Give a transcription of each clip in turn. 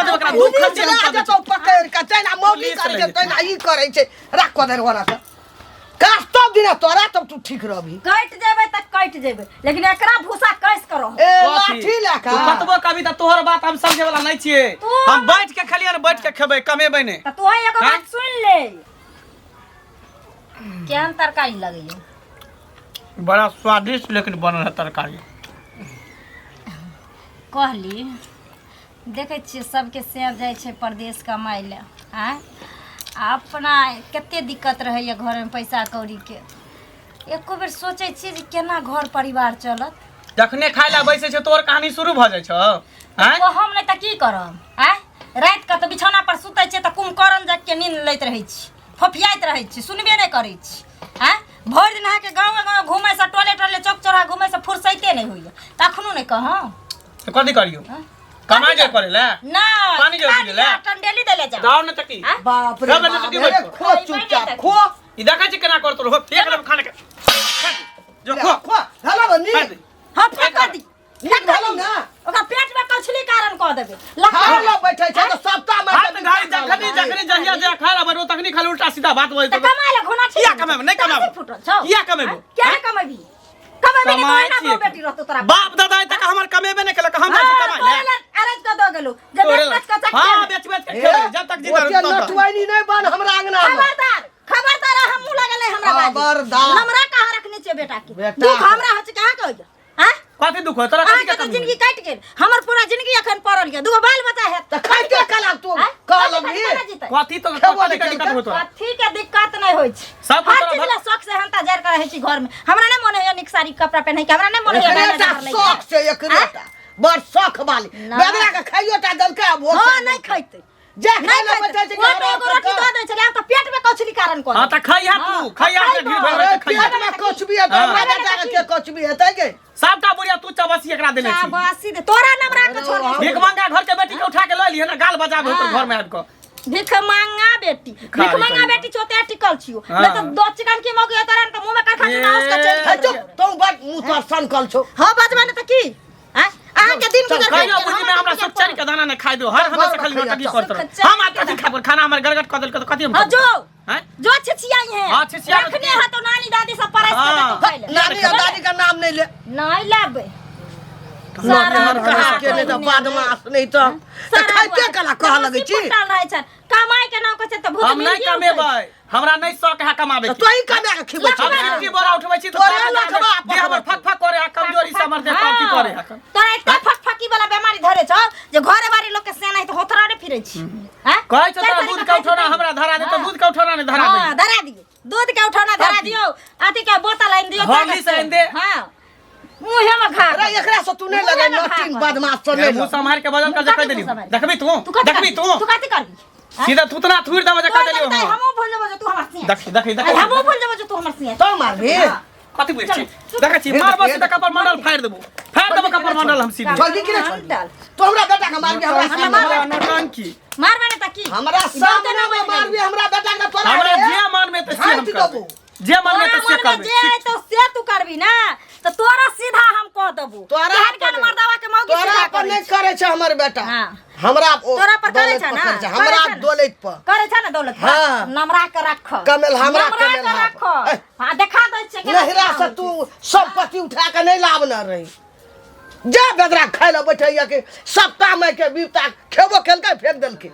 देबै एकरा दुख पुलिस छै हम लए कऽ दै जेतौ पकड़ि कऽ तहिना मौगी पुलिस करै लए छै जेतौ। तहिना ई करै छै राख कऽ दे ओना तऽ काज तब दिना तोरा तब तू ठीक रहबी कटि जेबै तऽ कटि जेबै लेकिन एकरा भूसा कैस के रह ए कथी? लाठी लए तू कऽ कतबो कभी तऽ तोहर बात हम समझे वाला नहीं छियै तू हम बैठ के खेलियै ने बैठ के खेबै कमेबै नहि तऽ तू एगो हैं? बात सुन ले केहन तरकारी लगैया बड़ा स्वादिष्ट लेकिन बनल है तरकारी कहली देखै छियै सबके सेब जाइ छै परदेश कमाइ लए आँय आ अपना कते दिक्कत रहैए घरमे पैसा कौड़ीके एको बेर सोचै छियै जे केना घर परिवार चलत जखने खाय लए बैसै छै तोहर कहानी शुरू भऽ जाइ छौ आँय ओ हम नहि तऽ की करब आँय रातिके तऽ बिछौना पर सुतै छियै तऽ कुम्भकर्ण जाके नींद लैत रहै छी फोफियाइत रहै छी सुनबे नहि करै छी आँय भरि दिन अहाँके गाँवे गाँव घुमैसँ टोले टोले चौक चौराहा घुमैसँ फुर्सैते नहि होइए तखनो नहि कहौं तऽ कथी करियौ आँय? कमा जे करे ले नहि पानी जो पी ले। टंडेली देले जा दाव न तकी आँय? बाप रे रह बजे बाप तकी रे, बैठो। खो चुपचाप खो ई देखै छी केना करतो रहो फेंक देब खाना के जो खो खो हेलो बन्नी खा दे। हाँ फेंक दी नीक भेलौ ना ओकरा पेट में कछली कारण कऽ देबै लखा खाय लए बैठे छै तऽ सबटा हाथ घारी जखनी जखनी जहिया जे खाय ला बैठो तखनी खाली उल्टा सीधा बात बोलत तऽ कमाय ला घोना छी किया कमेबै? नहि कमाबै। फुटल छौ किया कमेबै? किया नहि कमेबी कमेबी नहि कमाइ तऽ ओहिना छियै। बहु बेटी रहतौ तोरा बाप दादा तक हमर कमेबे नहि केलक हम जाइ छी हाँ, कमाइ तोरे ले लए अरज कऽ दऽ गेलौ जे तोरे बेच लए। बेच कऽ चक्के हाँ बेच बेच के खेबै जब तक जीता ओते रहब तब तक। नटुआइनी नहि बन हमरा अंगना मे खबरदार खबरदार हम मुँह लगल है हमरा बाजी खबरदार। हमरा कहाँ रखने छियै बेटा के बेटा दुख के। हमरा होइ छै कहाँ के होइए आँय कथी दुख हो तोरा कथी अहाँके के तऽ कमी जिंदगी कटि गेल हमर पूरा जिंदगी एखन पड़ल यऽ दूगो बाल बच्चा हैत तऽ खाइते कला तू आँय? कह कथी लगबी खाली केना जीतै? कथी तो खेबो कथी नहि के दिक्कत केलकै। हो तोरा कथी के दिक्कत नहि होइ छै सब कुछ हर तोरा चीज ला शौक से हंता जर के रहै छी घर में हमरा नहि मन होइए नीक साड़ी कपड़ा पहिनै के हमरा नहि मन होइए एकरे गहना टा जेवर लै के। शौक छै एकरे टा बड़ शौक वाली ना। बेदरा के खाइयो टा देलकै आ भोग हँ नहि खैतै जे नहि खाइ लए खैतै बैठे छै ओ तऽ एगो रोटी दऽ दै छलै आब तऽ पेट में कछली कारण कऽ हाँ देलकै। तऽ खइहा तू हाँ, खइहा खइबो। के घी भरल अरे तऽ खइहा पेट में कुछ भी हेतै हाँ। हमरा बेटा के के कुछ भी हेतै गे सबटा बुढ़िया तू चबसी एकरा देने छी शाबाशी दे तोरा नमरा के छोड़ दे भीख मांगा घर के बेटी के उठा के लऽ लिहे ना गाल बजाबे ओकर घर में आबि कऽ भीख मांगा बेटी भिखारी भीख मांगा कहीं। बेटी चोते टिकल छियो हाँ। नहीं तो दो चिकन की मौके तोरा न तो मुंह में कखा के ना उसका चल हे चुप तू बड़ मुंह तोर सनकल छौ हां बजबा ने त की हैं अहाँ के दिन गुजर कहियो बुझी में हमरा सुख चैन के दाना नहीं खाइ दो हर हमेशा खाली नौटंकी करत रहो हम आज कथी खाब खाना हमर गड़गड़ कऽ देलकै तऽ कथी हम हां जो हैं जो छिछियाई है हाँ, छिछिया रखने है तो नानी दादी सब परस के हाँ। देतो खाइ ले नानी और दादी का नाम नहीं ले नहीं लाबे सारा हर कहा हमेशा के नहीं तो बदमाश नहीं तो तऽ खाइते कला कह लगै छी फुटल रहै छन कमाई के नाम कहै छै तऽ भूत हम नहीं कमेबै हमरा नहीं शौक है कमाबे तऽ के तोही कमा के खिबै हम छी सिक्की बोरा उठबै छी तऽ तोरे तोरा लखबा देह हमर फक फक करे है कमजोरी से हमर देह कथी करे है तोरा एते फकफकी वाला बीमारी धरे छौ जे घरे बारी लोग के सेना है तऽ होथरा रे फिरै छी हैं कहै छौ तोरा दूध के उठौना हमरा धरा दे तऽ दूध के उठौना नहीं धरा दे हां धरा दियो दूध के उठौना धरा दियो अथी के बोतल आनि दियो हॉर्लिक्स आनि दे। हां मुँहे में घा अरे एकरा से तू नहीं लगे नटिन बदमाश से नहीं मुंह लग। सम्हार के बजल कर जे कह देली देखबी तू तू कथी देखबी तू तू कथी करबी सीधा थूतना थूर देबो जे कह देली तोर हम हमहूँ भूल जेबो जे तू हमर सिंह देखी देखी देखी हमहूँ भूल जेबो जे तू हमर सिंह तो मारबी कथी बुझै छी देखै छी मारबो सीधा कपर मंडल फाड़ि देबो फाड़ि देबो कपर मंडल हम सीधे जल्दी की डाल तो हमरा बेटा के मारबी हमरा हमरा सामने नौटंकी मारबे ने त की हमरा सामने में मारबी हमरा बेटा के तोरा हमरा जे मन में त से हम झाँटि करबै देबो। जे मन में त से तोरा मन में करबै जे अयतौ से तू करबी ना तऽ तोरा सीधा हम कह देबो तोरा केहन केहन पर- मर्दावा के मौगी तोरा सीधा पर करै नहीं छै। करे छै हमर बेटा हाँ। हमरा ओ तोरा पर करे दौलत छै पर ना करे छै, करे हमरा छै ना? दौलत पर करे छै ना दौलत पर? हाँ। नमरा के रख कमेल हमरा नमरा कमेल के हा रख पर। ए। हाँ देखा दै छै केना नहिरा सीधा से होइ तू संपत्ति उठा के नहीं लाबने रही जा बेदरा खाय लए बैठैया के सप्ताह में के बीता खेबो खेलकै फेंक देलकै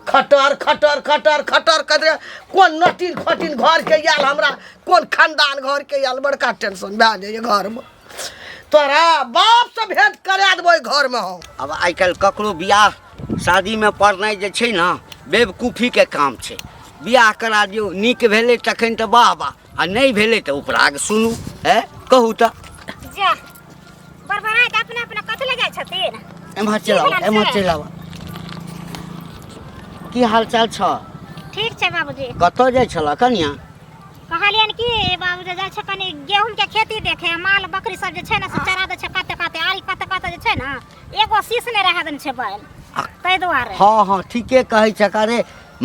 खटर खटर खटर खटर कर कोन नटीन खटीन घर के आयल हमरा कोन खानदान घर के आयल बड़का टेंशन भए जाइए घरमे तोरा बाप से भेंट करा देबो घरमे हम आब आइ काल्हि ककरो बियाह शादीमे पड़नाइ जे छै ने बेवकूफीके काम छै बियाह करा दियौ नीक भेलै तखन तऽ वाह वाह आ नहि भेलै तऽ उपराग सुनू हे कहू तऽ जा बड़बड़ाइत अपने अपने कथी ले जाइ छथिन एम्हर चलि आउ भेलनि एम्हर से? चलि आउ की हाल चाल छौ ठीक छै बाबूजी कतऽ जाइ छलऽ कनिया कहलियनि कि बाबूजी जाइ छै कनि गेहूँके खेती देखे माल बकरी सब जे छै ने से चरा दै छै कते कते आरी कते कते जे छै ने एगो शीश नहि रहै देने छै बैल ताहि दुआरे हँ हँ ठीके कहै छक अरे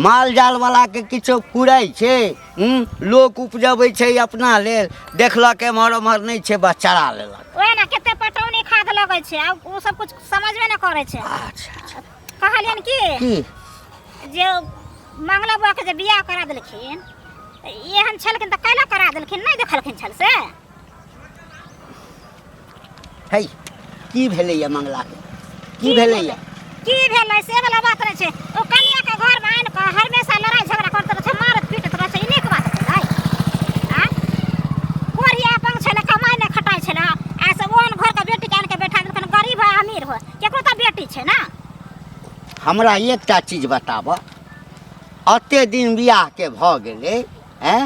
माल जाल वाला के किछो फुरै छै हूँ लोक उपजबै छै अपना लेल देखलक एम्हर ओम्हर नहि छै बस चरा लेलक ओहे ने कते पटौनी खाद लगै छै आ ओ सब कुछ समझबे नहि करै छै अच्छा अच्छा कहलियनि कि की जे मंगला बुआ के जे बियाह करा देलखिन, एहन छलखिन तऽ कैला करा देलखिन? नहि देखलखिन छल से? है, की भेलैया मंगला के? की भेलैया? की भेलै से वाला बात नहि छै। ओ कनिया के घर में आनि कऽ हमेशा लड़ाई झगड़ा करैत रहै छै, मारत पीटैत रहै छै। ई नीक बात भेलै? आँ, कोढ़िया अपन छलै, कमाइ नहि खटाइ छलै, आ से ओहन घर के बेटी के आनि के बैठा देलखिन। गरीब हो अमीर हो, केकरो तऽ बेटी छै ने। हमरा एकटा चीज बताबऽ, एते दिन बियाहके भऽ गेलै, आँय,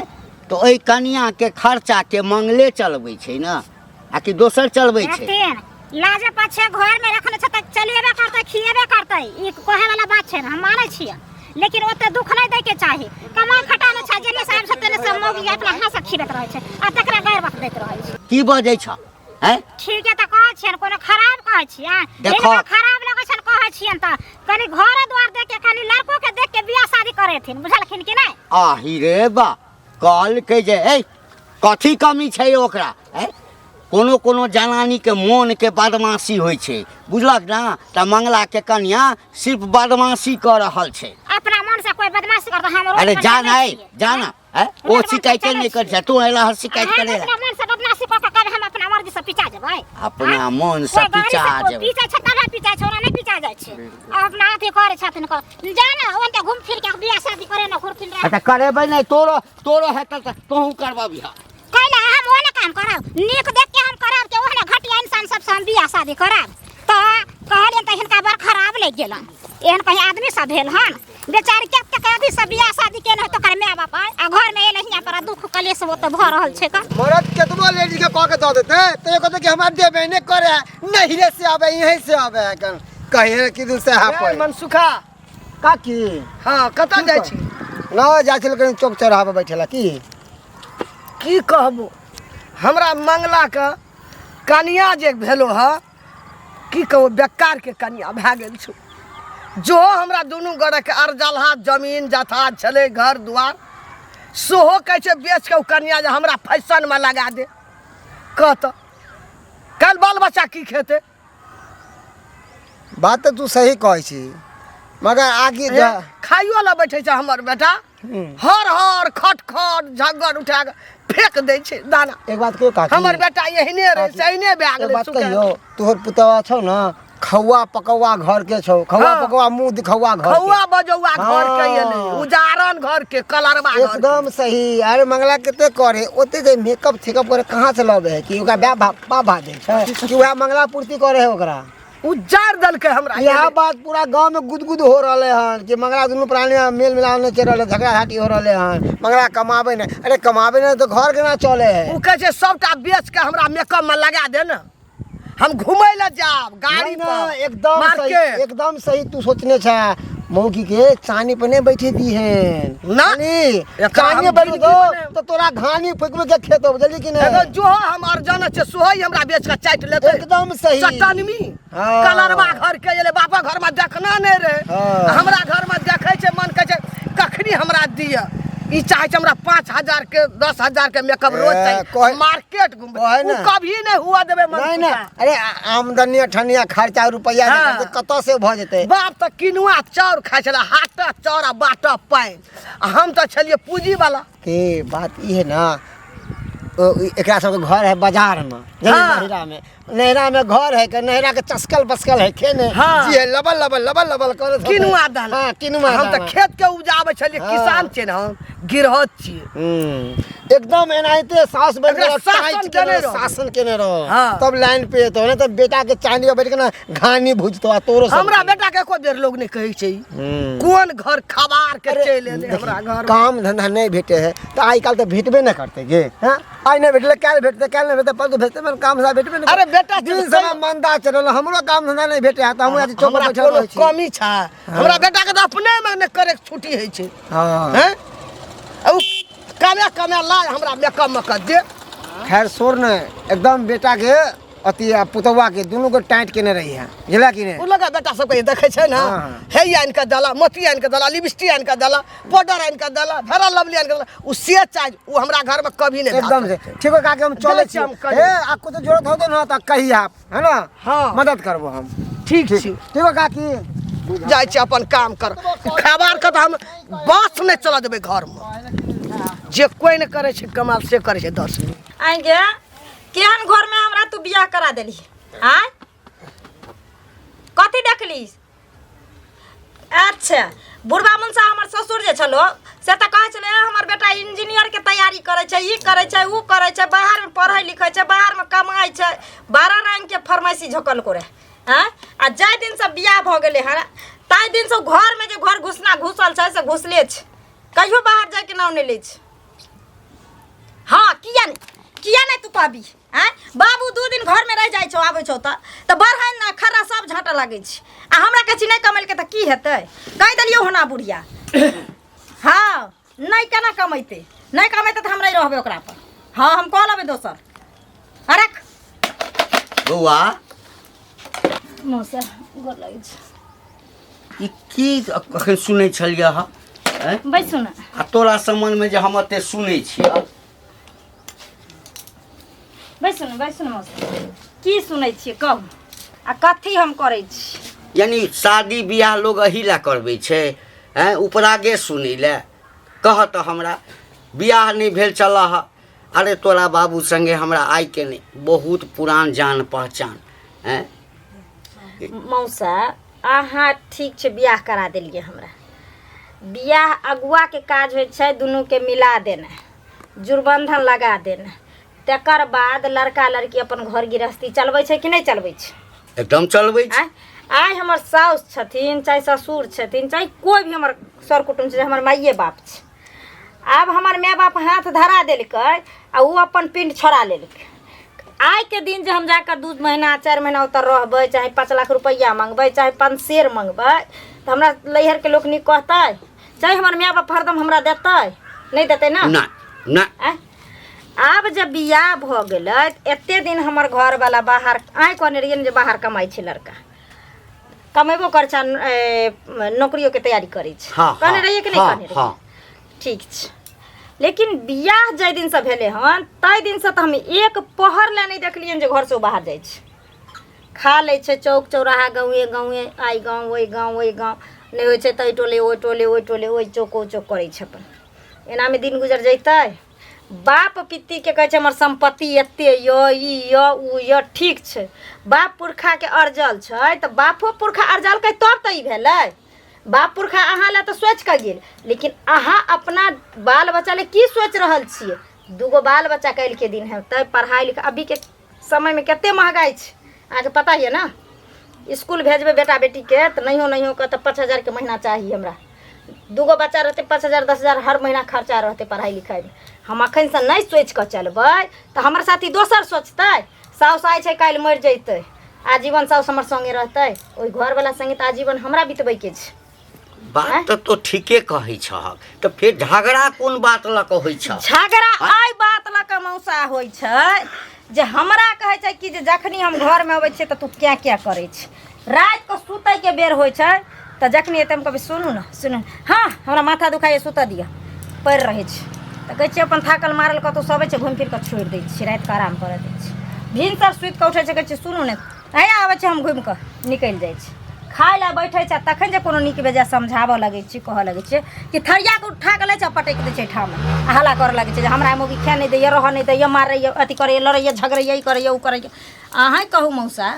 तऽ ओहि कनियाके खर्चाके मंगले चलबै छै ने आ कि दोसर चलबै छै? देखथिन, लाजे पाछे घर में रखने छै तऽ चलेबे करतै, खिएबे करतै, ई कहे वाला बात छै ने, हम मानै छियै, लेकिन ओते दुख नहि दै के चाही। कमाइ खटा नहि छै, जेने से आबै छै तेने से मौगी अपना हाथ से खिबैत रहै छै आ तकरा गैर बात दैत रहै छै। की बजै छ? हैं? ठीक है तऽ कहै छियनि, कोनो खराब कहै छियै? देखो। हिनका खराब लगै छनि कहै छियनि तऽ कनि घर द्वार देख के, कनि लड़को के देख के बियाह शादी करेथिन, बुझलखिन कि नहि? आही रे बा, कहलकै जे ए कथी कमी छै ओकरा? ए कोनो कोनो जनानीके मोनके बदमाशी होइ छै, बुझलक ने? तऽ मंगलाके कनिया सिर्फ बदमाशी कऽ रहल छै। अपना मन से कोई बदमाशी करता, हम रोड अरे पर जा चलै ना, ए, छियै। जा ना, ए, ओ रोड पर शिकायते चलै नहि करै छियै। छै, तू अयला हर शिकायत हम करे। अपना मन से बदमाशी कऽ कऽ कभी हम अपना मर्जी से पिचा जेबै? अपना मन से कोइ गाड़ी पिचा से कोइ जेबै। पीचै छै तबे पिचा छै, ओना नहि पिचा जाइ छै। अपना अथी करै छथिन, कर जा ने, ओनते घूम फिर के बियाह शादी करे ने, घूर फिर। अच्छा, करेबै नहि, तोरो तोरो हेतै तऽ तोहूँ करबबिह। कैला हम ओहने काम करब? नीक देख के हम करब के ओहने घटिया इंसान सबसे हम बियाह शादी करब? तऽ कहलियनि तऽ हिनका बड़ खराब लागि गेलनि। एहन कहीं आदमी सब भेल हन? बेचारी कतेक अथी से बियाह शादी केने होत ओकर माय बाप, आ घर में एलै हियाँ पर आ दुख कलेश ओतऽ भऽ रहल छै। तऽ मरद केतबो लेडीज के कह के दऽ देते तो ये कहते कि हमरा देबे नहीं करे है, नहिरे से आवे, यहीं से आवे है, कन कहिए कि दिन से है पर मनसुखा। काकी। हाँ, कतऽ जाइ छी? ना जाइ छल कहीं चौक चौराहा पर बैठेला। की की कहबो, हमरा मंगला के कनिया जे भेलो ह, की कहबो, बेकार के कनिया भए गेल छौ। जो हमरा दुनू गोरेके अरजलहा जमीन जथा छलै, घर दुआर, सेहो कहै छै बेच के ओ कनिया जे हमरा फैशनमे लगा दे। कह तऽ, काल्हि बाल बच्चा की खेतै? बात तऽ तू सही कहै छी, मगर आगे खाइयो लए बैठे छै हमर बेटा, हर हर खट खट झग्गर उठा के फेंक दै छै दाना। एक बात कहियो काकी? हमर बेटा एहने रहे, काकी, से एहने भए एक गेलै। बात सुखा। कहियो, तोहर पुतवा छौ ने, खौआ पकौआ घर के छौ, खौआ हाँ। पकौआ मुंह दिखौआ घर के। खौआ बजौआ घर के एलै। हाँ। उजारन घर के, कलरवा घर के। एकदम सही। अरे मंगला कते करे ओते जे मेकअप थेकअप करे, कहाँ से लबे है? कि ओकरा बाप बाप बाप दे छै कि वएह मंगला पूर्ति करे है ओकरा? उजार देलकै हमरा। यह बात पूरा गांव में गुदगुद हो रहले हन कि मंगला दुनू प्राणी में मेल मिलाप नहीं चल रहले, झगड़ा झाटी हो रहले हन, मंगला कमाबे नहीं। अरे कमाबे नहीं तो घर केना चले है? ओ कहै छै सबटा बेच के हमरा मेकअप में लगा दे ने, हम घूमै लए जाब गाड़ी नहीं ना, पर, एकदम सही। मार्केट। एकदम सही तू सोचने छे। मौकी के चानी पर नहीं बैठे दी है ना। नहीं, एकरा चानी हम पर बैठे जिंदगी दो बने- तो तोरा घानी फुकबे के खेत हो, बुझली कि नहीं? एगो जो हम अर्जन छै सोहै हमरा बेच के चाटि लेतै। एकदम सही। चट्टानमी हाँ। कलरवा घर के एलै, बापा घर में देखना नहीं रहे। हाँ। हमरा घर में देखै छै, मन कहै छै कखनी हमरा दिअ। ई चाहे छै हमरा 5,000 के 10,000 के मेकअप रोज ए, चाही, मार्केट घूमबै। कहै उ ना। कभी नहीं हुआ देबै मन। नहीं ना, अरे आमदनी अठनिया खर्चा रुपया हाँ। कतऽ से भऽ जेतै? बाप तऽ किनुआ चाउर खाइ छलै, हाटक चाउर आ बाटक पानि, आ हम तऽ छलियै पूंजी वाला। के बात ई है ना, ओ एकरा सबके घर है बाजार में। हाँ। नैहरा में, नैहरा में घर है के नैहरा के चस्कल बस्कल है खे ने। हाँ। जी है, लबल लबल लबल लबल करे होतै। किनुआ दाना। हाँ, किनुआ हम तऽ दाना। खेत के उपजाबै छलियै। हाँ। किसान छियै ने हम, गिरहत छियै। एकदम एनाहिते सास बन एकरा के शासन टाइट केने केने रहो। शासन केने रहो। हाँ। तब लाइन पे एतो, नहीं तो बेटा के चांदी पर बैठ के ना घानी भुजतो आ तोरो सब। हमरा बेटा के एको बेर लोग नहीं कहै छै कोन घर खबार के अरे, चलि एलै देखी, हमरा घर में। काम धंधा नहीं भेटे है तो आइ काल्हि तऽ भेटबे नहि करतै गे। हाँ, आइ नहि भेटलै काल्हि भेटतै, काल्हि नहि भेटतै परसू भेटतै, मगर काम धंधा भेटबे नहि। अरे बेटा, दिन समय मंदा चलल, हमरो काम धंधा नहि भेटे है तऽ हमहूँ आज चौक पर हमरा बैठल कोनो रहै छी। कमी छै? हमरा बेटा के तऽ अपने में नहि करे के छुट्टी होइ छै। हाँ। हैं? आ उ कमे कमे लाय हमरा मेकअप में कर दे। खैर सोर ने एकदम बेटा के अथी आ पुतौआ के दुनू के टाइट केने रही है, बुझला कि उ नहि? लगा बेटा सबके देखै छै ने। हाँ। हे आनि कऽ देला, मोती आनि कऽ देला, लिपस्टिक आनि कऽ देला, पाउडर आनि कऽ देला, फेरा लवली आनि कऽ देला, उ से चाही उ हमरा घर में कभी नहीं एकदम से ठीक है काके, हम चलै जाइ छी। छी हम कनी। हे, आ कुछ जरूरत होतो ना तऽ कही आप, है ना? हाँ। मदद करबो हम। ठीक ठीक छी। ठीक है काकी। जाइ छी अपन काम कर। खबर के तऽ हम बस नहि चलऽ देबै घरमे। जे कोइ नहि करै छै कमाल से करै छै 10 दिन। आएंगे केहन घर में हमरा तू बियाह करा देली? आय, कथी देखली? अच्छा, बुढ़बा मुनसा हमर ससुर जे छलो से तऽ कहै छलै, "ए, हमर बेटा इंजीनियर के तैयारी करै छै, ई करै छै, ऊ करै छै, बाहरमे पढ़ै लिखै छै, बाहरमे कमाइ छै।" 12 रंग के फरमाइशी झोकलको रहै। आँय, आ जाहि दिनसँ बियाह भऽ गेलै हन ताहि दिनसँ घरमे जे घर घुसना घुसल छै से घुसले छै, कहियो बाहर जाइके नाम नहि लै छै। हाँ, किया नहीं, किया नहीं तू कहबी? आँय बाबू, 2 दिन घरमे रहि जाइ छौ, आबै छौ तऽ बढ़ाइन ना खर्रा सब झाँटऽ लागै छै। आ हमरा कहै छी नहि कमेलकै तऽ की हेतै? कहि देलियौ होना बुढ़िया। हाँ, नहि, केना कमेतै? नहि कमेतै तऽ हम नहि रहबै ओकरा पर। हाँ, हम कऽ लेबै दोसर। रख। बौआ। मौसा, गोर लगै छै। ई की अखन सुनै छलियै हँ? आँय? बैसू ने। आ तोरा सम्बन्धमे जे हम एते सुनै छियै। बैसू ने, बैसू ने मौसा। की सुनै छियै कहू, आ कथी हम करै छी? यानी शादी बियाह लोग एही लए करबै छै? आँय, उपरागे सुनै लए? कह तऽ हमरा, बियाह नहि भेल चलऽ ह। अरे, तोरा बाबू संगे हमरा आइके नहि, बहुत पुरान जान पहचान। आँय? मौसा, अहाँ ठीक छै, बियाह करा देलियै हमरा। बियाह अगुआके काज होइ छै दुनूके मिला देनाइ, जुड़बन्धन लगा देनाइ। तकर बाद लड़का लड़की अपन घर गृहस्थी चलबै छै कि नहि चलबै छै? एकदम चलबै छै। आँय, आइ हमर साउस छथिन, चाहे ससुर छथिन, चाहे कोइ भी हमर सर कुटुम्ब छै, हमर माइए बाप छै। आब हमर माय बाप हाथ धरा देलकै आ ओ अपन पिंड छोड़ा लेलकै। आइके दिन जे हम जाकऽ 2 महीना 4 महीना ओतऽ रहबै, चाहे 5 लाख रुपैआ मङ्गबै, चाहे 5 सेर मङ्गबै, तऽ हमरा नैहरके लोक नीक कहतै? चाहे हमर माय बाप हरदम हमरा देतै? नहि देतै ने। नहि नहि। आँय? आब जब बियाह भऽ गेलै तऽ एते दिन हमर घरवाला बाहर, आइ कहने रहियै ने जे बाहर कमाइ छै लड़का, कमेबो करै छै आ, नौकरियोके तैयारी करै छै। कहने रहियै कि नहि? कहने रहियै। ठीक छै, लेकिन बियाह जाहि दिनसँ भेलै हन ताहि दिनसँ तऽ हम एक पहर लए नहि देखलियनि जे घरसँ ओ बाहर जाइ छै। खा लै छै चौक चौराहा, गाँवे गाँवे, आइ गाँव, ओहि गाँव, ओहि गाँव, नहि होइ छै तऽ एहि टोले, ओहि टोले, ओहि टोले, ओहि चौक, ओ चौक करै छै अपन। एनामे दिन गुजर जैतै? बाप पित्तीके कहै छै हमर सम्पत्ति एते यऽ, ई यऽ, ओ यऽ। ठीक छै, बाप पुरखाके अरजल छै तऽ बापो पुरखा अरजलकै तब तऽ ई भेलै। बाप पुरखा अहाँ लए तऽ सोचि कऽ गेल, लेकिन अहाँ अपना बाल बच्चा लए की सोचि रहल छियै? दूगो बाल बच्चा काल्हिके दिन हेतै, पढ़ाइ लिखाइ अभीके समयमे कते महगाइ छै अहाँके पता यऽ ने? इसकुल भेजबै बेटा बेटीके तऽ नहियो नहियो कऽ तऽ 5,000के महीना चाही। हमरा दूगो बच्चा रहतै, 5,000 10,000 हर महीना खर्चा रहतै पढ़ाइ लिखाइमे। हम एखनसँ नहि सोचि कऽ चलबै तऽ हमर साथी दोसर सोचतै। साउस आइ छै, काल्हि मरि जैतै। आजीवन साउस हमर सङ्गे रहतै? ओहि घरवला सङ्गे तऽ आजीवन हमरा बितबैके छै। बात तऽ तो ठीके कहै छहक, तऽ फेर झगड़ा कोन बात लऽ कऽ होइ छ? झगड़ा एहि बात लऽ कऽ मौसा होइ छै जे हमरा कहै छै कि जे जखनी हम घरमे अबै छियै तऽ तू क्या क्या करै छै। रातिके सुतैके बेर होइ छै तऽ जखनी एतै हम कहबै, सुनू ने, सुनू ने। हँ, हमरा माथा दुखाइए, सुतऽ दिअ। पड़ि रहै छै तऽ कहै छियै अपन थाकल मारल कतहु सबै छै, घुमि फिर कऽ छोड़ि दै छियै, रातिके आराम करऽ दै छियै। भिनसर सुति कऽ उठै छै, कहै छियै सुनू ने, हैया आबै छै, हम घुमि कऽ निकलि जाइ छी। खाय लए बैठै छै आ तखन जे कोनो नीक बेजाय समझाबऽ लगै छी, कहऽ लगै छियै कि थरियाके उठा कऽ लै छै आ पटकि दै छै ठाम आ हल्ला करऽ लगै छै जे हमरा मौगी खाए नहि दैए, रहऽ नहि दैए, मारैए, अथी करैए, लड़ैए, झगड़ैए, ई करैए, ओ करैए। अहाँ कहू मौसा,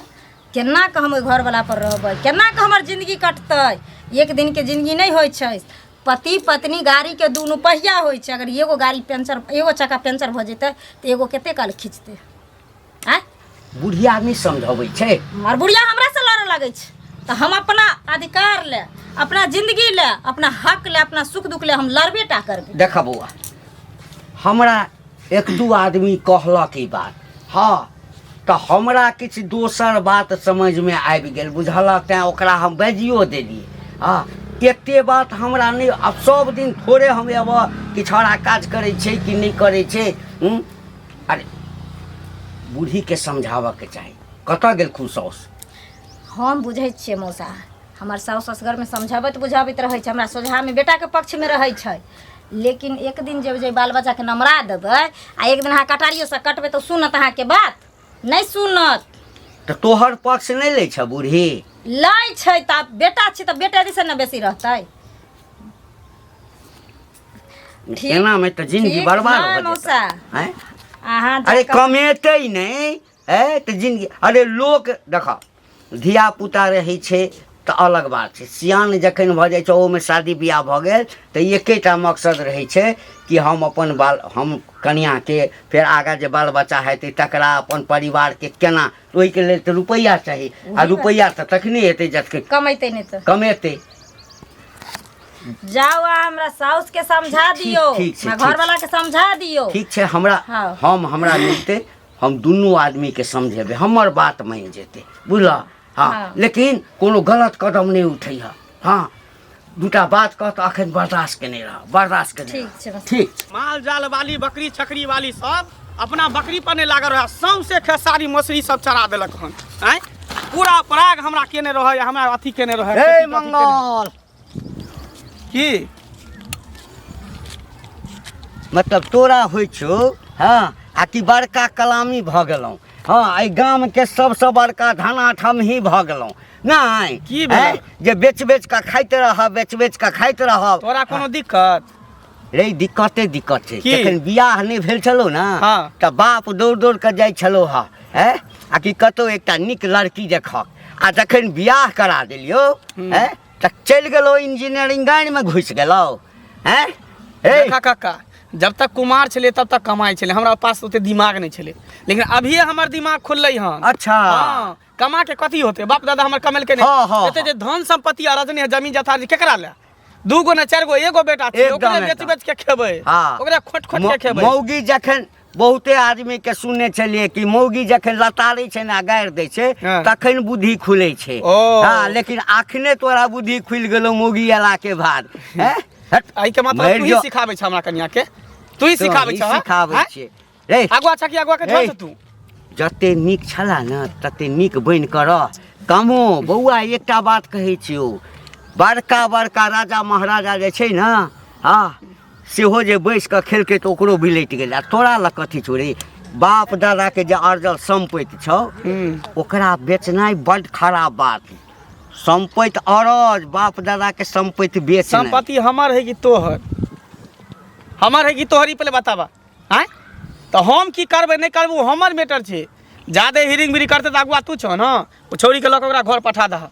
केना कऽ हम ओहि घरवला पर रहबै? केना कऽ हमर जिन्दगी कटतै? एक दिनके जिन्दगी नहि होइ छै। पति पत्नी गाड़ीके दुनू पहिया होइ छै। अगर एगो गाड़ी पंचर, एगो चक्का पंचर भऽ जेतै तऽ एगो कते काल खींचतै? आँय? बुढ़िया नहि समझबै छै? हमर बुढ़िया हमरासँ लड़ऽ लगै छै तऽ हम अपना अधिकार ले, अपना जिंदगी ले, अपना हक ले, अपना सुख दुख ले हम लड़बे टा करबै। देख बौआ, हमरा एक दू आदमी कहलक ई बात, हँ, तऽ हमरा किछु दोसर बात समझमे आबि गेल, बुझलक? तैँ ओकरा हम बाजियो देलियै। हँ, एते बात हमरा नहि। आब सब दिन थोड़े हम एबऽ कि छौड़ा काज करै छै कि नहि करै छै। हूँ, अरे, बूढ़ीके समझाबऽके चाही। कतऽ गेलखुन साउस? हम बुझै छियै मौसा, हमर साउस असगरमे समझाबैत बुझाबैत रहै छै, हमरा सोझामे बेटाके पक्षमे रहै छै, लेकिन एक दिन जब जे बाल बच्चाके नमरा देबै आ एक दिन अहाँ कटारियोसँ कटबै तऽ सुनत अहाँके बात? नहि सुनत। तऽ तोहर पक्ष नहि लै छ बूढ़ी? लै छै तऽ आब बेटा छै तऽ बेटे दिस ने बेसी रहतै। ठीक- एनामे तऽ जिंदगी ठीक बर्बाद ना भऽ जेतै मौसा। आँय? अहाँ अरे जकाँ- कमेतै नहि है तऽ जिंदगी। अरे लोक देख, धिया पुता रहै छै तऽ अलग बात छै, सियान जखन भऽ जाइ छै, ओहोमे शादी बियाह भऽ गेल तऽ एकेटा मकसद रहै छै कि हम अपन बाल, हम कनिआँके, फेर आगाँ जे बाल बच्चा हेतै तकरा, अपन परिवारके केना, ओहिके लेल तऽ रुपैआ चाही। आ रुपैआ तऽ तखने हेतै जखन कमेतै, नहि तऽ कमेतै। जाउ आ हमरा साउस के समझा ठीक- दियौ, ठीक छै, हमरा ठीक। घरवाला के समझा दियौ। ठीक छै, हमरा हँ। हम हमरा मिलतै, हम दुनू आदमीके समझेबै, हमर बात मानि जेतै, बुझलह? हँ। हँ। लेकिन कोनो गलत कदम नहि उठैह। हँ, दूटा बात कह तऽ अखन बर्दाश्त केने रह, बर्दाश्त केने ठीक रह। छै बस। ठीक छै। माल जाल वाली, बकरी छकरी वाली सब अपना बकरी पर नहि लागल रहै, सौंसे खेसारी मसुरी सब चरा देलक हन। आँय, पूरा पराग हमरा केने रहै, हमरा अथी केने रहै। हे खेती तेती केने। मंगल। की? मतलब तोरा होइ छौ, हँ, आ कि बड़का कलामी भऽ गेलहुँ? हँ, एहि गामके सबसँ बड़का धनाठ हमही भऽ गेलहुँ नहि? की भेलै? आँय, जे बेच बेच कऽ खाइत रहब, बेच बेच कऽ खाइत रहब। तोरा कोनो दिक्कत रे? दिक्कते दिक्कत छै। की? जखन बियाह नहि भेल छलौ ने, हँ। तऽ बाप दौड़ दौड़ कऽ जाइ छलौ हँ, हैं, आ कि कतौ एकटा नीक लड़की देखक। आ जखन बियाह करा देलियौ, हैं, तऽ चलि गेलौ इंजीनियरिंग लाइनमे घुसि गेलौ, हैं। हे देखा काका, जब तक कुमार छलै तब तक कमाइ छलै, हमरा पास ओते दिमाग नहि छलै, लेकिन अभिये हमर दिमाग खुललै हन। अच्छा। हाँ, कमा के कथी होते? बाप दादा हमर कमेलकै नहि? हाँ, हाँ, एते जे धन संपत्ति आ रजनी है, जमीन जथा जे केकरा ले? दू गो ने चारि गो, एगो बेटा छै, एकदम, ओकरे बेच एकदम। बेच के खेबै, हाँ। ओकरे खोट खोट के खेबै। मौगी जखन, बहुते आदमी के सुनने छलियै कि मौगी जखन लतारै छै ने आ गारि दै छै, हाँ। तखन बुद्धि खुलै छै। ओ। हँ, लेकिन अखने तोरा बुद्धि खुलि गेलौ मौगी अयला के बाद, हैं? हट, एहिके मतलब मरि तू ही जो। सिखाबै छ हमरा कनिया के? तू ही सिखाबै तोही छ? सिखाबै छियै रे। आगुआ छ कि आगुआ के रे। छोड़ तू? जते नीक छला ने तते नीक बनि कऽ रह। कमो बौआ, एकटा बात कहै छियौ, बड़का बड़का राजा महाराजा जे छै ने, हँ, सेहो जे बैस कऽ खेलकै तऽ ओकरो बिलटि गेलै, आ तोरा लग कथी छौ रे? बाप दादाके जे अर्जल सम्पति छौ, ओकरा बेचनाइ बड्ड खराब बात। सम्पति अरज, बाप दादाके सम्पति बेच। संपत्ति हमर है कि तोहर? हमर है कि तोहर, ई पहिले बताबा। आँय, तऽ हम की करबै नहि करबै ओ हमर मैटर छै। जादे हिरिंग बिरिंग करतै तऽ अगुआ तू छह ने, ओ छौड़ीके लऽ कऽ ओकरा घर पठा दह।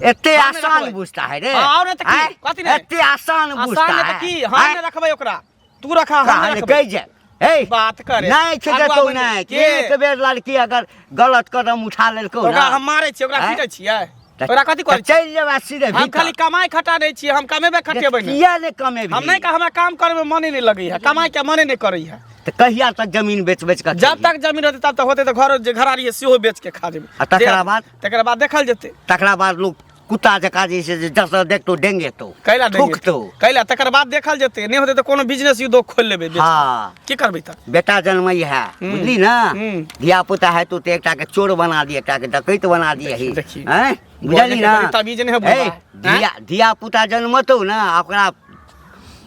एते हम नहि आसान रखबै। बुझता है रे? हाँ, और नहीं तऽ की? आँय? कथी नहीं? एते आसान बुझता आसान नहि है? तऽ की? हम आँय? नहि रखबै ओकरा, तू रखा, हम नहि कहाँ रखबै। कहि जाए हे बात करे। नहि छै अगुआ देतौ बनि- नहि के? एक बेर लड़की अगर गलत कदम उठा लेलकौ ओकरा ना हम मारै छियै, ओकरा आँय? पीटै छियै, तऽ- ओकरा कथी तऽ करै छियै? चलि जेबा सीधे हम भीतर। खाली कमाइ खटा दै छियै, हम कमेबे खटेबै नहि। किया नहि कमेबही? हम नहि, हमरा काम करैमे मने नहि लगैए, कमाइ के मने नहि करैए। तऽ कहिया तक जमीन बेच बेच कऽ जब खेबही? तक जमीन रहतै तब तक होतै, तऽ घर जे घरारी है सेहो बेच के खा जेबै। आ तकरा बाद? तकरा बाद देखल जेतै। तकरा बाद लोग कुत्ता जकाँ जे छै से जतऽ देखतौ डेंगेतौ, कैला देंगे? थूकतौ। कैला? तकर बाद देखल जेतै, नहि होतै तऽ कोनो बिजनेस उद्योग खोलि लेबै बेच के। हाँ। की करबै तऽ? बेटा जन्मै है, बुझली ने? हम्म। धिया पुता है तो एकटा के चोर बना दिए, एकटा के डकैत बना दिए ही। देखी। हैं, बुझली बजैके ना? कनी तमीज नहि है बुढ़बा। ए, धिया धिया पुता जन्मतौ ने आ ओकरा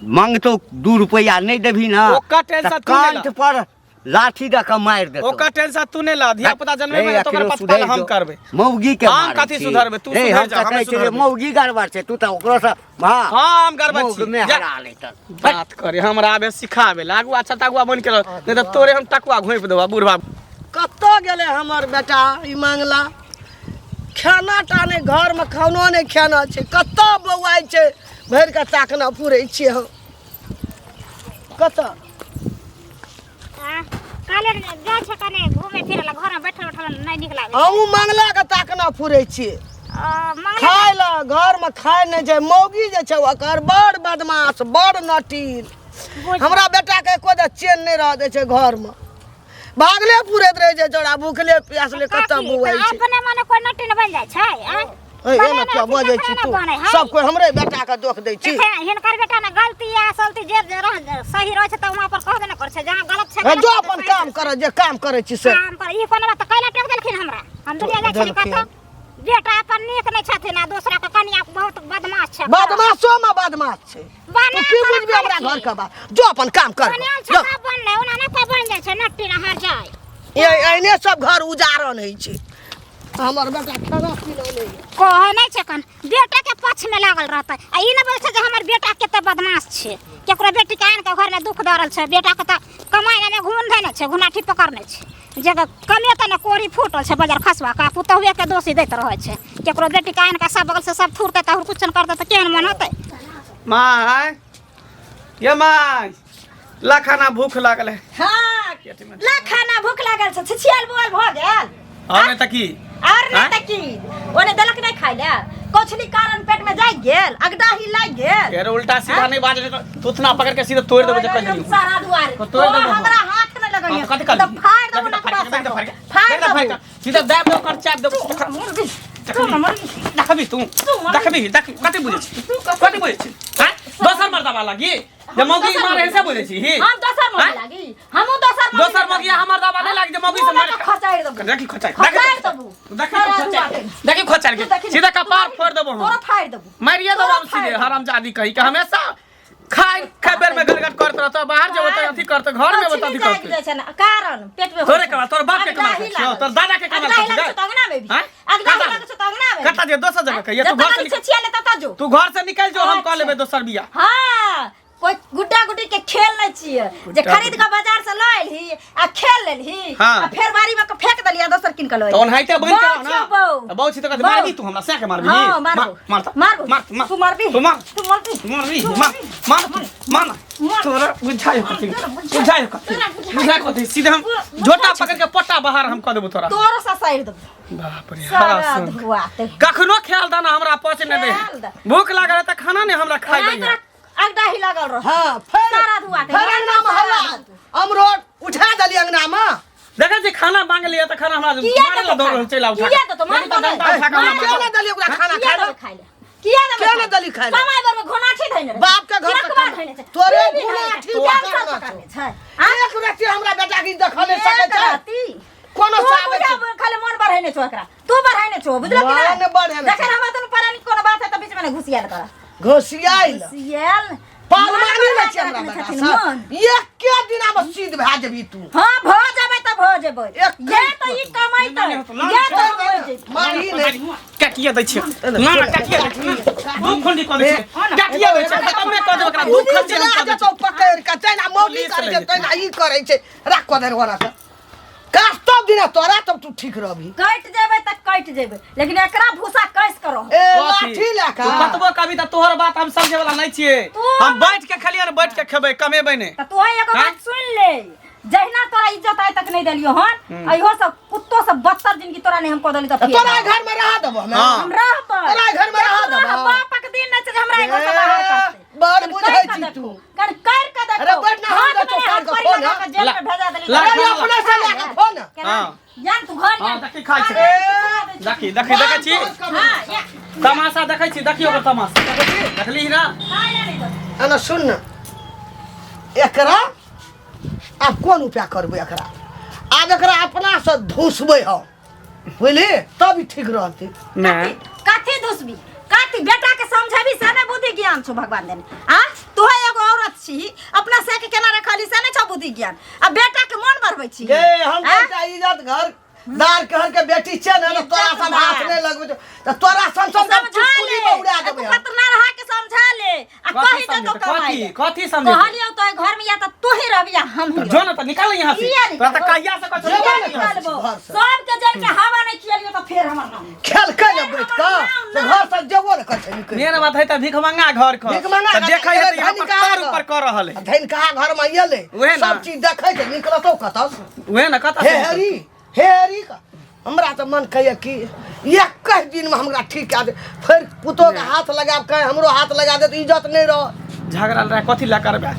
मंगतौ 2 रुपैआ नहि देबही ने, ओकर टेंशन तऽ तू नहि कंठ ल। पर लाठी दऽ कऽ मारि देतौ। ओकर टेंशन तू नहि ला, धिया पुता जन्मेबै ने तऽ ओकर अखनो पतपाल सुधरि हम जो। करबै। मौगी के हम मारै कथी छी। सुधरबै? तू रे, सुधरि हम जा, तऽ हम कहै छियै जे सुधरबै। मौगी गड़बड़ छै, तू तऽ ओकरो सँ, हँ, हाँ, हम गड़बड़ मौग छी। मे जा। हरा लेतन। बात करे हमरा आबे सिखाबे ला। अगुआ छता अगुआ बनि के रह, नहि तऽ तोरे हम टकुआ घोंपि देबऽ बुढ़बा। कतऽ गेलै हमर बेटा ई मांगला? खाना टा नहि, घरमे खानो नहि खाना छै। कतऽ बौआइ छै? भरि कऽ ताकना पुरै छियै हम। कतऽ काले जाइ छै कने घूमे फिरे ला, घरमे बैठल बैठल नहि नीक लागै। हमहूँ मांगलाके ताकना पुरै छियै। मंगला खाय लए घरमे खाय नहि छै। मौगी जे छै ओकर बड़ बदमाश, बड़ नटीन। हमरा बेटाके एको दा चैन नहि रह दै छै। घरमे भागले फुरैत रहै छै चौड़ा, भूखले प्यासले कतऽ बौआइ छै। अपने मने कोइ नटीन बनि जाइ छै, आँय? ए, बने एना ने किया अथी बजै ककरो छी ने तू? बनै है। सब कोइ हमरे बेटाके दोख दै छी। देखे, हिनकर बेटा ने गलती या सलती जे जे रह सही रहै छै तऽ वहाँ पर कहबे ने करै छै, जहाँ गलत छै ए, गलत जो छै, अपन सही काम छै। कर, जे काम करै छी से। काम कर। ई कोनो बात तऽ कैला टेक देलखिन हमरा? हम दुनिया जाइ छली देलखिन। कतऽ? बेटा अपन नीक नहि छथिन आ दोसरा के कनिया बहुत बदमाश छै। बदमाशो मे बदमाश छै। बना तू की कऽ बुझबी हमरा रखै घर छी। के बात? जो अपन काम कर। बनायल जो। छै तऽ बनलै, ओना नहि कोइ बनि जाइ छै नट्टी नहर जाइ। एहने सब घर उजारन होइ छै। हमर बेटा खाना पीना नहि। कहै नहि छै कन बेटाके पक्षमे लागल रहतै आ ई नहि बोलै छै जे हमर बेटा कते बदमाश छै, केकरो बेटीके आनि कऽ घरमे दुख दऽ रहल छै। बेटाके तऽ कमाइ ने घून धैने छै, घुनाठी पकड़ने छै, जे कमेतै ने कोरी फूटल छै बजार खसबा के, पुतहुएके दोषी दैत रहै छै। केकरो बेटीके आनि कऽ सब बगलसँ सब थुरतै तऽ कुछ करतै तऽ केहन मन होतै। माय ये माय, ला खाना, भूख लागल है। हाँ, ला खाना, भूख लागल छै, छिछियाल बुआल भऽ गेल। और नहीं तऽ की? और नहीं आँय? तऽ की, ओने देलक नहीं खाइ ले, कौछली कारण पेट में जाय गेल, अगदाही लागि गेल। यार उल्टा सीधा नहीं बाज, तू उतना पकड़ के सीधा तोड़ देबो जे कह देलियौ। सारा दुआरे तो तोड़ देबो। हमरा हाथ न लगैया। हाँ, तो कथी कहली? तऽ फाड़ देबो ना। फाड़ के, फाड़ फाड़ देबो। के, सीधा दाबि देबो कर, चाप देबो। मुर्गी तू न मुर्गी। देखबी तू, देखबी, देख कथी बुझै छी, कथी बुझै छी? हैं, दोसर मर्दाबा लागी जे मौगी मारे से बुझै छी ही? हम दोसर मौगी आँय? लागी? हमहूँ दोसर मौगी दोसर मौगी हमर दाबा नहीं लागी जे मौगी से मुँह मारे में तो खसारि देबो। देखी खचाइ, खसारि देबो। देखी सारा खचाइ, दुआरे। देखी खचाइ तू के देखी ने। सीधा तू कपार देखी फोड़ देबो हम। तोरो फाड़ि देबो। मारिए देबो तोरो हम सीधे। फाड़ि देबो। हरामजादी कही के हमेशा खाइ खाइ बेर में गड़गड़ करत रहत, बाहर जेबो तऽ अथी करत, घर में तऽ अथी मछली जागि करत। जाइ छै ने, कारण पेट में तोरे कमाल, तोर बाप के कमाल अगदाही छियौ, लागल तोर दादा के कमाल अगदाही छियौ, लागल छौ तऽ अंगना में भी। आँय? अगदाही कतऽ? लागल छौ तऽ अंगना में भी। कतऽ जे दोसर जगह कहिया तू जतऽ घर से लगै निकल छै छिया ले ततऽ जो। तू घर से निकल जो, हम कऽ अच्छा। लेबै दोसर बियाह। हाँ, कोई गुड्डा गुड्डी के खेल नहीं छियै जे गुड्डा खरीद के बाजार से लऽ एलही आ खेल लेलही हाँ। आ फेर बाड़ी में के फेंक देलियै आ दोसर कीन के लऽ तऽ ओनाहिते बनि के रह बौ ना। छियौ, बौ। तऽ बौ छी तऽ कथी बौ। मारबी तू हमरा? सएह के मारबी? हाँ, मारबो। मार तऽ। मारबो। मार, मार। तू मारबी? तू मार। तू मारबी? मारबी? तू मार, मार तू, मार ना। मार। तोरा बुझाइ कथी, बुझाइ कथी, तोरा बुझाइ। बुझाइ कथी? सीधे हम झोटा पकड़ के पट्टा बाहर हम कऽ देबो तोरा। तोरो ससारि देबो। बाप रे, सारा हरासन। धुआते। कखनो ख्याल दाना हमरा पच नहि दे। ख्याल द। भूख लागल है तऽ खाना नहि हमरा खाइ नहीं दैया। तोरा अगदाही लागल रह। हाँ, फेर सारा धुआते। फेर अंगना में हल्ला, अमरोट उठा देली अंगना में। देखै छी खाना मांग लिया तऽ खाना हमरा किया मारे ला देतौ दौड़ खाना? चलि आउ उठा किया के। देतौ? मार देखी तऽ तो डंडा नहि। उठा के हमरा मार किया मारल। नहि देली ओकरा खाना किया खाय देबै लए? खाय लए? किया देबै किया खाय नहि लए? देली खाय लए? समय भर में घोनाठी धइने रहै। बाप के घर किया से कबाड़ खाना। धइने छै? तोरे पीबी घोनाठी धइने छै। पकड़ने कैंसर छौ। पकड़ने छै। आँ? एक रत्ती हमरा बेटा के देखल नहि एक सकै छै। रत्ती। कोनो तू साबे बुझा छै। खाली मन बढ़ेने छौ एकरा। तू बढ़ेने छौ, बुझलक कि नहि? मन बढ़ेने जखन छै। हमरा दुनू प्राणी कोनो बात है तऽ बीचमे नहि घुसियाल कर। घोसियाइल। घुसियाल। पालमानी मन नहि छै हमरा बढ़ा बेटा के रखने से। छथिन मन। एके दिना में सिद्ध भए जेबही तू। हाँ, भऽ जेबै तऽ भऽ जेबै। एक ये तऽ ई कमैतै, ये तऽ हम मरि जेबै। मारही नहि। काटिए दै छियै ना, ना, काटिए दै छियै ना, दू खुंडी कऽ दै छियै, काटिए दै छियै, खतमे कऽ देबै एकरा, दू पुलिस खंडी हम लए कऽ दै जेतौ छियै। पकड़ि कऽ, तहिना मौगी पुलिस करै लए छै जेतौ। तहिना ई करै छै। राख कऽ दे ओना तऽ काटतौ दिना तोरा, तब तू ठीक रहबही। कटि जेबै तऽ कटि जेबै, लेकिन एकरा भूसा कसि कऽ रहब। ए कथी? लाठी लए तू कऽ कतबो कभी तऽ तोहर बात हम समझे वाला नहीं छियै। तू हम बैठ के खेलियै ने, बैठ के खेबै, कमेबै नहि। तऽ तोहे एगो आँय? बात सुनि ले, जहिना तोरा इज्जत आइ तक नहीं देलियो हन, इहो सब कुत्तो सब बदतर जिंदगी तोरा नहीं हम कऽ देली तऽ फेर तोरा घर में रह देबो हमे। हाँ। हम रहबै। तोरा घर में रह देबो। बापक दिन नहीं छै जे हमरा एहि घर से बाहर करतै। बड़ कनि बुझै करि कऽ छी देखू। तू। कनि करि कऽ देखू। अरे बैठ ना, हम हाथ देखो, में हाथ कान के पड़ी फोन लगा है। कऽ जेल में भेजा देली। ला- अरे अपने से लए कऽ खो ना। केना? हाँ। जान तू घर हाँ, जान। देखी खाइ छै। अरे, देखी देखी देखै छी हाँ, या। तमाशा देखै छी, देखियौ ओकर तमाशा देखली ना। खाइ ला नहीं दो। एना सुन ना, एकरा आब कोन उपाय करबै? एकरा आब एकरा अपना से धुसबै हम, बुझली, तब ई ठीक रहतै। नहि। कथी धुसबी? कथी बेटा के समझेबी से ने बुद्धि ज्ञान छौ भगवान देने। आ तू एगो औरत छी, अपना से के केना रखली से ने छौ बुद्धि ज्ञान, आ बेटा के मन बढ़बै छी। गे हम आ? बेटा इज्जत घर दार कहर के बेटी छै ने, तोरा इज्जत सब हाथ दार। नहि लगबै छौ तऽ तोरा सन सन के समझा चुटकुली ले में उड़ा आ देबै तू हम। खतरनाक रहा के समझा ले आ कथी कहि दे तो समझेतै? कमाई कथी ले। कथी समझेतै? कहलियौ तो घर में या तऽ तू ही रहबी या हम ही। जो ना तऽ निकाल यहाँ से। किया तोरा तऽ निकालबो? कहिया से कहै छौ, जेबे निकाल ने यहाँ से। निकालबो। घर से। सबके जल के हवा नहीं खियलियो तऽ फेर हमर नाम। खेलकै ने बैठ कऽ तऽ घर से जेबो ने करै निकलि। मेन बात है तऽ भिखमंगा घर के भिखमंगा तऽ घर देखै है तऽ यहाँ पर धनिका तर घर। ऊपर कऽ रहल है। धनिका घर में एलै उहे ना। सब चीज देखै छै, निकलतौ कतऽ से? उहे ने कतऽ हे से हरी, हे हरी का हमरा तऽ मन कहैए कि एकहि दिनमे हमरा ठीक कए दे, फेर पुतोहके हाथ लगायब, कहीं हमरो हाथ लगा दे तऽ इज्जत नहि रह। झगड़ा लड़ाइ कथी लए करबै?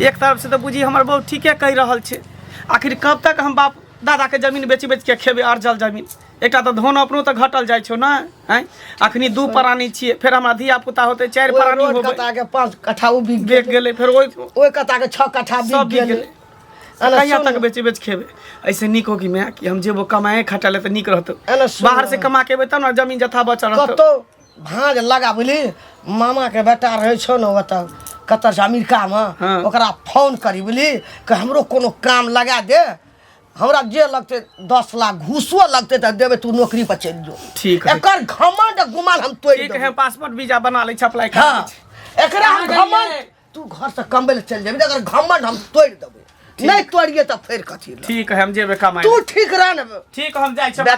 एक तरफ से तऽ बुझी हमर बहु ठीके कहि रहल छै। आखिर कब तक हम बाप दादाके जमीन बेचि बेचिके खेबै? अरजल जमीन एकटा तऽ धन अपनो तऽ घटल जाइ छौ ने। आँय, अखनी दू प्राणी छियै, फेर हमरा धिया पुता होतै, चारि ओहि प्राणी रोड होबै। कता के 5 कट्ठा ओ बिक बेच गेलै, फेर ओहि ओहि कता के 6 कट्ठा सब बिक बिक गेलै। गेलै। एना कहिया सुन तक बेच बेच खेबै? ऐसे नीक हो कि माय कि हम जेबो कमाए खटा ले तऽ नीक रहतौ। एना सुन बाहर से कमा के एबै तब ने जमीन जथा बचल रहतौ। कतौ भाँज लगा, बुझली, मामा के बेटा रहै छौ ने ओतऽ कतऽ छै अमेरिकामे। हाँ। ओकरा फोन करी, बुझली, कि हमरो कोनो काम लगा दे। हमरा जे लगतै 10 लाख घूसो लगतै तऽ देबै, तू नौकरी पर चलि जो। ठीक है। एकर घमंड आ गुमान हम तोड़ि ठीक देबै। है, पासपोर्ट वीजा बना लै छी, अप्लाई कर हाँ लै छी। एकरा हम कहाँ घमंड गेलियै? तू घर से कमबै लए चलि जेबही तऽ एकर घमंड हम तोड़ि देबै, नहि तोड़िए तऽ फेर कथी लए? ठीक है, हम जेबै कमाइ तू ठीक रह ने। ठीक, हम जाइ छी। बेटा।